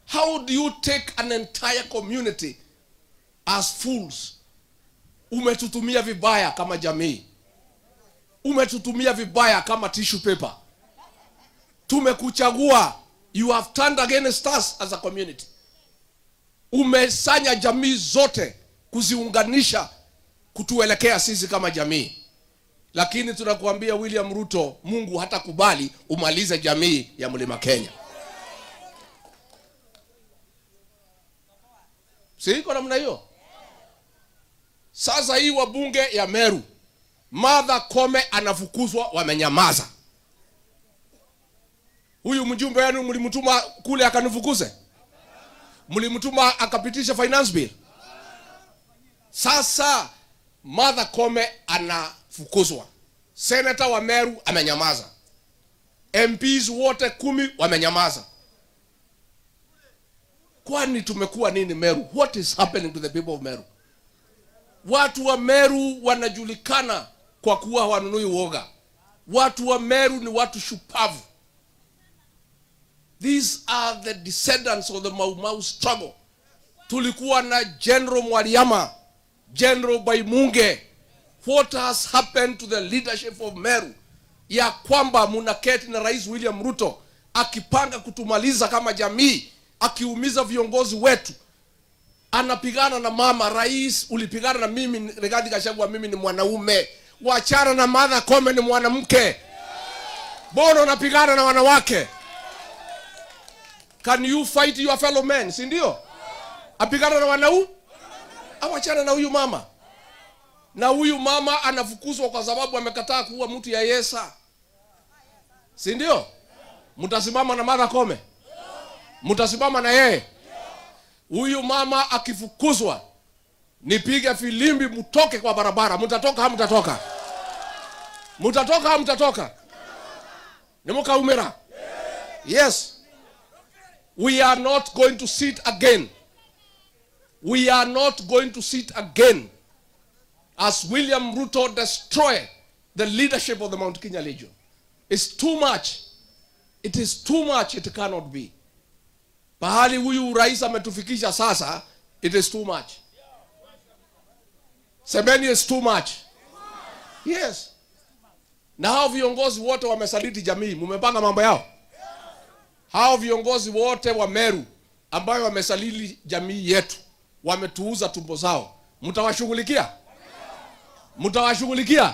How do you take an entire community as fools? Umetutumia vibaya kama jamii, umetutumia vibaya kama tissue paper. Tumekuchagua, you have turned against us as a community. Umesanya jamii zote kuziunganisha kutuelekea sisi kama jamii, lakini tunakuambia William Ruto, Mungu hatakubali umalize jamii ya Mlima Kenya. Si iko namna hiyo? Sasa hii wabunge ya Meru, Martha Koome anafukuzwa, wamenyamaza. Huyu mjumbe wenu mlimtuma kule akanifukuze? Mlimtuma akapitisha finance bill? Sasa Martha Koome anafukuzwa, senator wa Meru amenyamaza, MPs wote 10 wamenyamaza. Kwani tumekuwa nini Meru? What is happening to the people of Meru? Watu wa Meru wanajulikana kwa kuwa hawanunui uoga. Watu wa Meru ni watu shupavu. These are the descendants of the Mau Mau struggle. Tulikuwa na General Mwariama, General Baimunge. What has happened to the leadership of Meru? Ya kwamba munaketi na Rais William Ruto akipanga kutumaliza kama jamii, akiumiza viongozi wetu. Anapigana na mama rais, ulipigana na mimi Rigathi Gachagua, mimi ni mwanaume. Wachana na Martha Koome ni mwanamke. Mbona unapigana na wanawake? Can you fight your fellow men, si ndio? Apigana na wanau? Awachana na huyu mama. Na huyu mama anafukuzwa kwa sababu amekataa kuua mtu ya Yesa. Si ndio? Mtasimama na Martha Koome? Mtasimama na yeye? Huyu mama akifukuzwa, nipige filimbi mtoke kwa barabara. Mtatoka hamtatoka? Mtatoka hamtatoka? Ni mukaumira? Yes. We are not going to sit again. We are not going to sit again as William Ruto destroy the leadership of the Mount Kenya Legion. It's too much. It is too much. It cannot be. Pahali huyu rais ametufikisha sasa, it is too much. Semeni is too much. Yes. Na hao viongozi wote wamesaliti jamii, mumepanga mambo yao. Hao viongozi wote wa Meru ambayo wamesaliti jamii yetu, wametuuza tumbo zao, mtawashughulikia? Mtawashughulikia?